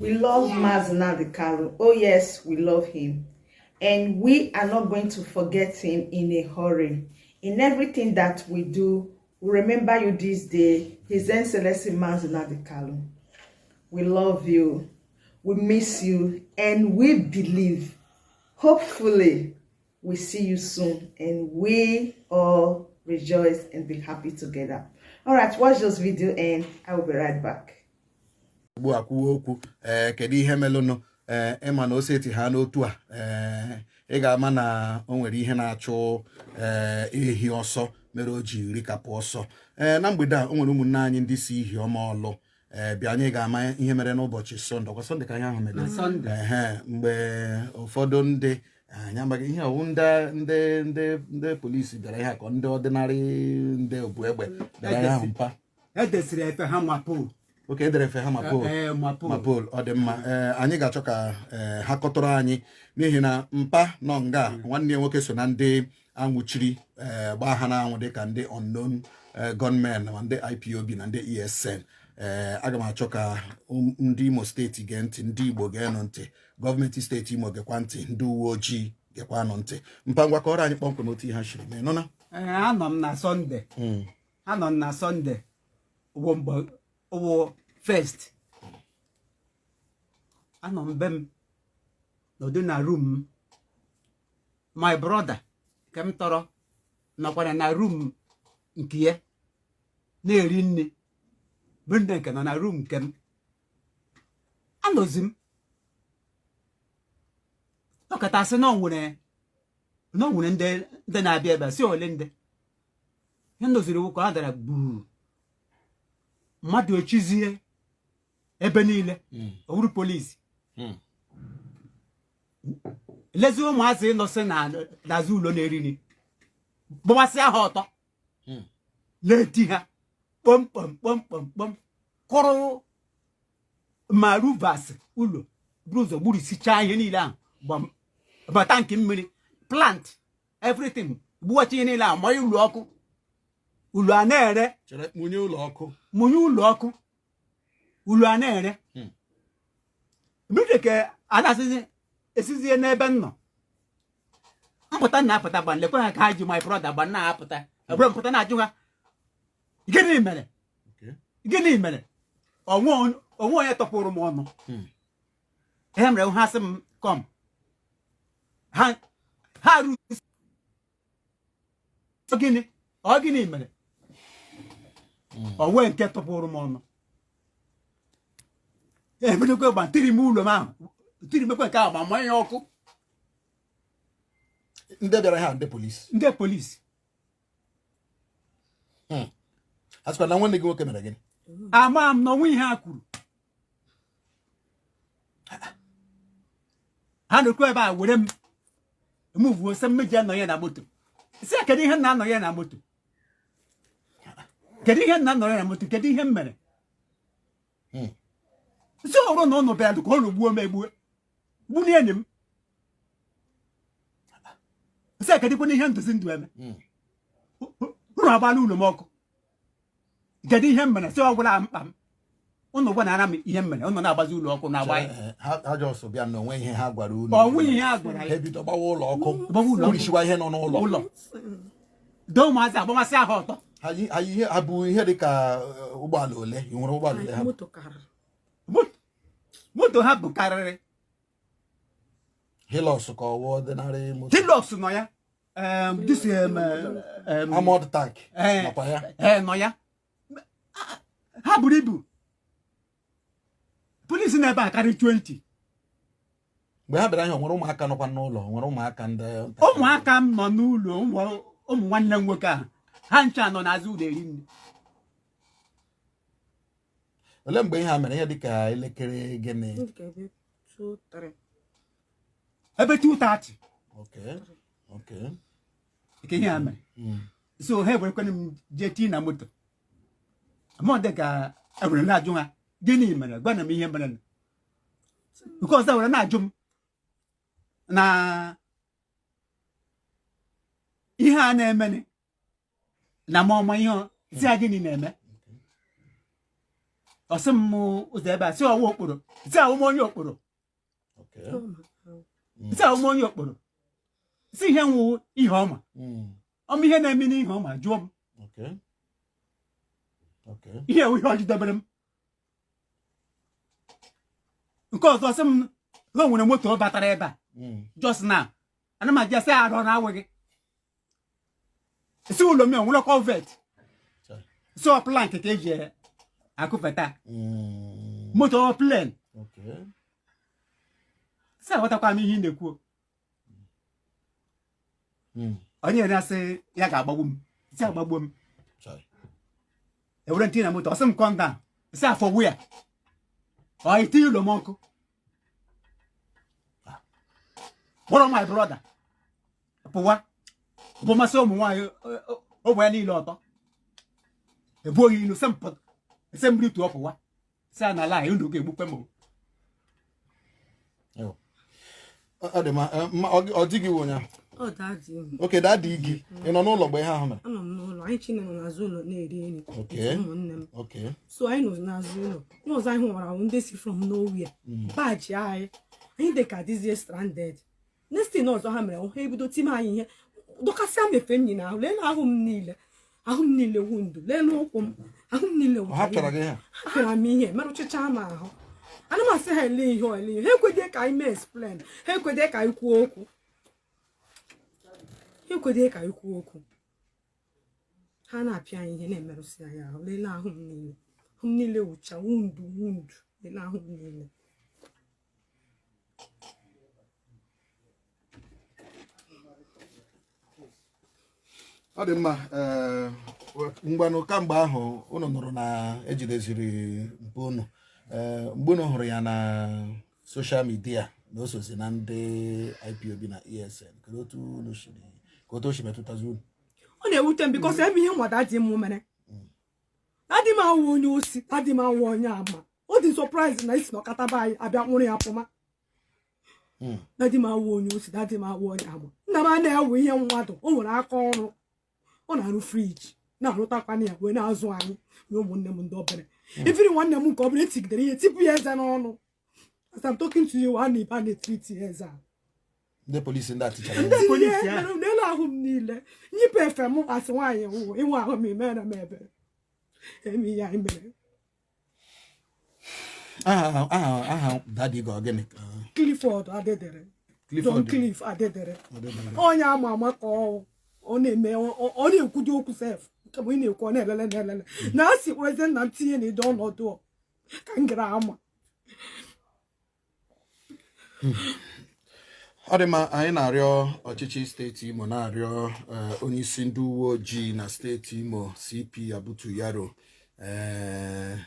We love Mazi Nnamdi Kanu. Oh yes, we love him. And we are not going to forget him in a hurry. In everything that we do, we remember you this day, His Excellency Mazi Nnamdi Kanu. We love you. We miss you. And we believe, hopefully, we see you soon and we all rejoice and be happy together. All right, watch this video and I will be right back. Ugbu a kwuo okwu. Ee, kedu ihe melụnụ? Ee, ịma na o seti ha n'otu a, ee, ị ga-ama na o nwere ihe na-achụ ee ehi ọsọ mere o ji rikapụ ọsọ. Ee, na mgbede a, o nwere ụmụnne anyị ndị si Ihiọma Ọlụ ee bịa. Anyị ga-ama ihe mere n'ụbọchị Sọnde. Ọkwa Sọnde ka ihe ahụ mere? Sọnde. Ehe, mgbe ụfọdụ ndị anyị amaghị ihe ọwụ, ndị polisi bịara ihe a ka ndị ordinary ndị obu egbe bịara ihe ahụ mpa. Edesiri efe ha MOPOL. Oke edere efe ha MOPOL. Ee, MOPOL. MOPOL. Ọ dị mma. Ee, anyị ga-achọ ka ee, ha kọtụrụ anyị, n'ihi na mpa nọ nga, nwanne ya nwoke so na ndị anwụchiri, ee, gbaa ha n'anwụ dịka ndị unknown gunmen ma ndị IPOB na ndị ESN. Ee, aga m achọ ka ndị Imo Steeti gee ntị, ndị Igbo geenụ ntị, gọọmenti steeti Imo gekwa ntị, ndị uwe ojii gekwanụ ntị. Mpa, ngwa, kọrọ anyị kpọmkwem otu ihe ha shiri mee nọ na Ee, anọ m na Sọnde. Anọ m na Sọnde wụ mgbe wụ first. Anọ m be m nọdụ na room m. My brother nke m tọrọ nọkwara na room nke ya na-eri nri, bụ nne nke nọ na room nke m. Anọzi m ọkachasị na o nwere ndị na-abịa ebe a, si ole ndị ihe nọziri ka ọ dara gburu mmadụ echizie ebe niile. Ọ bụrụ polisi lezi ụmụazị nọsị na n'azụ ụlọ na-eri nri, gbawasịa ha ọtọ, na-eti ha kpọm kpọm kpọm kpọm kpọm, kụrụ ma ruvas ụlọ, buru ụzọ gburusichaa ihe niile ahụ, gba tankị mmiri, plant, everything, gbuwacha ihe niile ahụ, manye ụlọ ọkụ, ụlọ a na-ere. Chere, mụnye ụlọ ọkụ? Mụnye ụlọ ọkụ, ụlọ a na-ere. Mmiri ka a na-asịzi esizie n'ebe m nọ mpụta na-apụta gba lekwe ha ka ha ji my brother gba na-apụta ebụrụ mpụta na-ajụ ha, "Gịnị mere?" "Gịnị mere?" Onwe onwe onye tọpụrụ m ọnụ. Ihe mere ha sị m come, ha ha ru gịnị, ọ gịnị mere? Onwe nke tọpụrụ m ọnụ. Ebidokwe gba tiri m ụlọ m ahụ, tiri mekwe nke ahụ ma manye ya ọkụ. Ndị bịara ha, ndị polisi? Ndị polisi. A sịkwa na nwanne gị nwoke mere gịnị? Ama m na onwe ihe a kwuru. Ha nọkwa ebe a were m muvuo, sị m ji anọ ya na moto. Si ya, kedu ihe m na-anọ ya na moto? Kedu ihe m na-anọ ya na moto? Kedu ihe m mere? Si ọrụ na ụnụ bịara ka ụnụ gbuo m, egbue gbunie enyi m. Si ya, kedụkwana ihe ndozi ndụ eme? Ụnụ agbala ụlọ m ọkụ, kedu ihe m mere? Si ọ gwụla mkpa m, ụnụ gwanara m ihe m mere, ụnụ na-agbazi ụlọ ọkụ na-agba ya. Chere, ha just bịa na onwe ihe ha gwara unu? Onwe ihe ha gwara Ha ya. ebido gbawa ụlọ ọkụ? Gbawa ụlọ ọkụ. Kurisiwa ihe nọ n'ụlọ? Ụlọ doo, ụmụazị agbamasị ahụ ọtọ. Ha ihe ha bụ ihe dị ka ụgbọala ole? Ị nwere ụgbọala ole ha bụ? Moto karịrị. Moto ha bụ karịrị. Hilux ka ọ wụ ordinary moto? Hilux nọ ya, this Armored tank Eh. nọkwa ya? Ee, nọ ya. Ha buru ibu. Polisi na ebe a karị 20. Mgbe ha bịara ihe, o nwere ụmụaka nọkwa n'ụlọ? O nwere ụmụaka ndị Ụmụaka m nọ n'ụlọ, ụmụ nwanne m nwoke ahụ, ha ncha nọ n'azụ ụlọ eri nri. Olee mgbe ihe a mere? Ihe dị ka elekere gịnị? Dịka ebe 2 3. Ebe 2:30. Okay. Nke ihe a mere. So ha ewerekwana m jee tii na moto mọ dị ka ewere na-ajụ ha, "Gịnị mere? Gwana m ihe mere." Nke ọzọ were na-ajụ m na ihe a na-emeni na m ọma ihe si ya, gịnị na-eme? Ọ sị m ụzọ ebe a, sị ọwụ Okporo, sị awụ m onye Okporo. Sị awụ m onye Okporo, sị ihe nwụ ihe ọma. Ọma ihe na-eme n'ihe ọma jụọ m. Ihe ewu ihe ọ jidebere m. Nke ọzọ sị m na o nwere moto ọ batara ebe a just now. Ana m aja sị arụ na awụghị si ụlọ m nwere culvert, si ọ plank ka eji akụfeta moto ọ plane. Si aghọtakwa m ihe ị na-ekwu. Onye na-asị ya ga-agbagbu m, si agbagbuo m. Ewere ntị na moto, ọ sị m come down, si afọ wu ya ọ iti ụlọ m ọkụ, kpọrọ my brother pụwa bụ masị ụmụ nwaanyị ụmụ ya niile ọtọ ebuoghị ilu, sị m sị m rituo pụwa, sị a na ala unu ga-egbukwe m. Ọ dị mma, ọ dịghị ụnyaahụ. Okay, daddy gị, ị nọ n'ụlọ mgbe ihe ahụ mere? Anọ m n'ụlọ. Anyị chine nọ n'azụ ụlọ na-eri nri, ụmụnne m. So anyị nọ n'azụ ụlọ. Ihe ọzọ anyị hụrụ ahụ ndị si from nowhere baji anyị, anyị dị ka dịzie stranded. Next thing ọzọ ha mere, ha ebido time anyị ihe, dọkasịa m efe nyi na ahụ. Lee ahụ m niile, ahụ m niile wound. Lee n'ụkwụ m, ahụ m niile. Ha pịara gị ihe? Ha pịara m ihe, merụchicha m ahụ. Ana m asị ha ele ihe ele ihe, ha ekwede ka anyị mee explain, ha ekwede ka anyị kwuo okwu, ha ekwede ka anyị kwuo okwu. Ha na-apịa anyị ihe, na-emerụsị anyị ahụ. Lelee ahụ m niile, ahụ m niile wụcha wound wound. Lelee ahụ m niile. Ọ dị mma. Ngwanụ, kamgbe ahụ unu nụrụ na ejideziri mpa unu, mgbe unu hụrụ ya na social media na o sozi na ndị IPOB na ESN, kedu otu unu siri ka otu o si metụtazi unu? Ọ na-ewute m because ebe ihe nwa daddy m mere, daddy m awụ onye osi, daddy m awụ onye ama. Ọ dị surprise na isi n'ọkataba anyị abịa nwụrụ ya pụma. Daddy m awụ onye osi, daddy m awụ onye ama. Nna m a na-ewe ihe mmadụ, o nwere aka ọrụ, ọ na-arụ fridge, na-arụtakwana ya wee na-azụ anyị na ụmụnne m ndị obere. Ifiri nwanne m nke obere etigidere ihe tipụ ya eze n'ọnụ. As I'm talking to you, a na-ebe a na-etriti ya eze a. Ndị polisi ndị a tichara ndị ihe. Polisi ahụ. Mere n'elu ahụ m niile, nyipụ efe m asị nwaanyị nwụ ịnwe ahụ m emere m ebere eme ihe anyị mere. Aha daddy gị ọ gịnị? Clifford Adedere. Clifford. John Cliff Adedere. Adedere. Onye ama ama ka ọ na-eme, ọ na-ekwudi okwu sef nke bụ ị na-ekwu, ọ na-elele na-elele na a si kwerezi nna m tinye na ịdị ọnọdụ ọ ka m gara ama. Ọ dị mma. Anyị na-arịọ ọchịchị steeti Imo, na-arịọ onye isi ndị uwe ojii na steeti Imo, CP Abutu Yaro,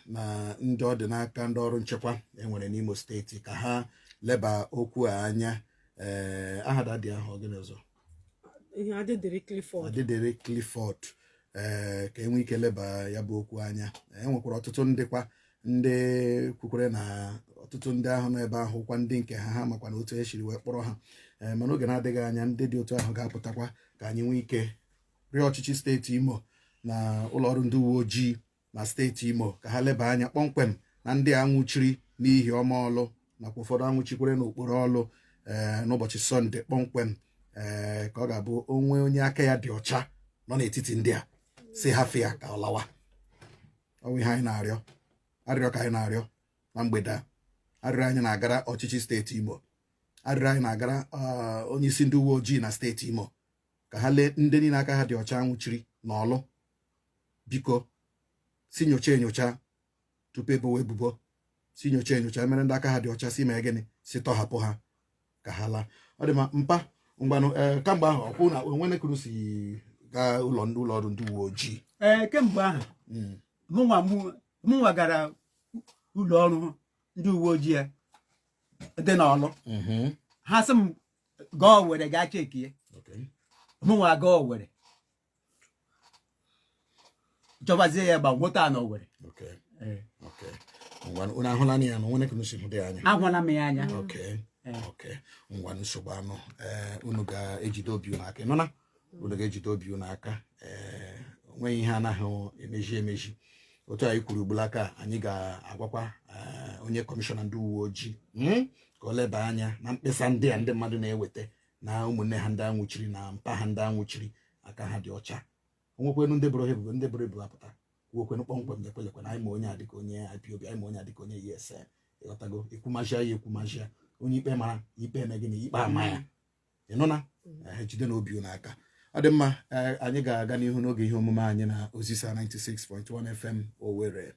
na ndị ọ dị n'aka, ndị ọrụ nchekwa enwere n'Imo steeti, ka ha leba okwu a anya. Aha daddy ahụ ọ gịnị ọzọ? Ihe Adedere Clifford. Adedere Clifford. Ka enwe ike leba ya bụ okwu anya. E nwekwara ọtụtụ ndị kwa ndị kwukwere na ọtụtụ ndị ahụ nọ ebe ahụ kwa ndị nke ha, ha makwa na otu esiri wee kpọrọ ha. Mana oge na-adịghị anya, ndị dị otu ahụ ga-apụtakwa ka anyị nwee ike rịọ ọchịchị steeti Imo na ụlọọrụ ndị uwe ojii na steeti Imo ka ha leba anya kpọmkwem na ndị a nwụchiri n'ihi ọma ọlụ nakwa ụfọdụ anwụchikwere n'okporo ọlụ n'ụbọchị Sọnde kpọmkwem, ka ọ ga-abụ onwe onye aka ya dị ọcha nọ n'etiti ndị a, si hafụ ya ka ọ lawa. Ọ bụ ihe anyị na-arịọ, arịrịọ ka anyị na-arịọ na mgbede a. Arịrịọ anyị na-agara ọchịchị steeti Imo, arịrịọ anyị na-agara onye isi ndị uwe ojii na steeti Imo, ka ha lee ndị niile aka ha dị ọcha nwụchiri n'ọlụ. Biko, si nyocha enyocha tupu ebowe ebubo, si nyocha enyocha mere ndị aka ha dị ọcha, si mee gịnị, si tọhapụ ha ka ha laa. Ọ dị mma. Mpa, ngwanụ, kamgbe ahụ ọkwụ na onwene kuru si gaa ụlọ ọrụ ndị uwe ojii? Ee, kemgbe ahụ mụnwa gara ụlọ ọrụ ndị uwe ojii ya dị n'Ọlụ. Ha sị m gaa Owere gaa chekie. Mụnwa gaa Owere chọbazie ya gba nweta na Owere. Ngwanụ, unu ahụla ya na onwene kunu si hụ dị anya? Ahụla m ya anya. Okay, ngwanụ, nsogbu anụ. Ee, unu ga-ejide obi unu aka, ịnụna? Unu ga-ejide obi unu aka. Ee, onweghị ihe anaghị emeji emeji. Otu anyị kwuru ugbulaka, anyị ga-agwakwa onye kọmishọna ndị uwe ojii, ka o leba anya na mkpesa ndị a ndị mmadụ na-eweta na ụmụnne ha ndị anwụchiri na mpa ha ndị anwụchiri aka ha dị ọcha. Onwekwenu ndị bụrụ ebubo, ndị bụrụ ebubo apụta kwuokwenu kpọmkwem, lekwelekwe na anyị ma onye a dịka onye IPOB, anyị ma onye a dịka onye ESN. Ịghọtago? Ekwumazia ya, ekwumazia onye ikpe mara ikpe eme gịnị, ikpe ama ya. Ị nụ na jide na obi unu aka. Ọ dị mma. Anyị ga-aga n'ihu n'oge ihe omume anyị na Ozisa 96.1 FM Owerri.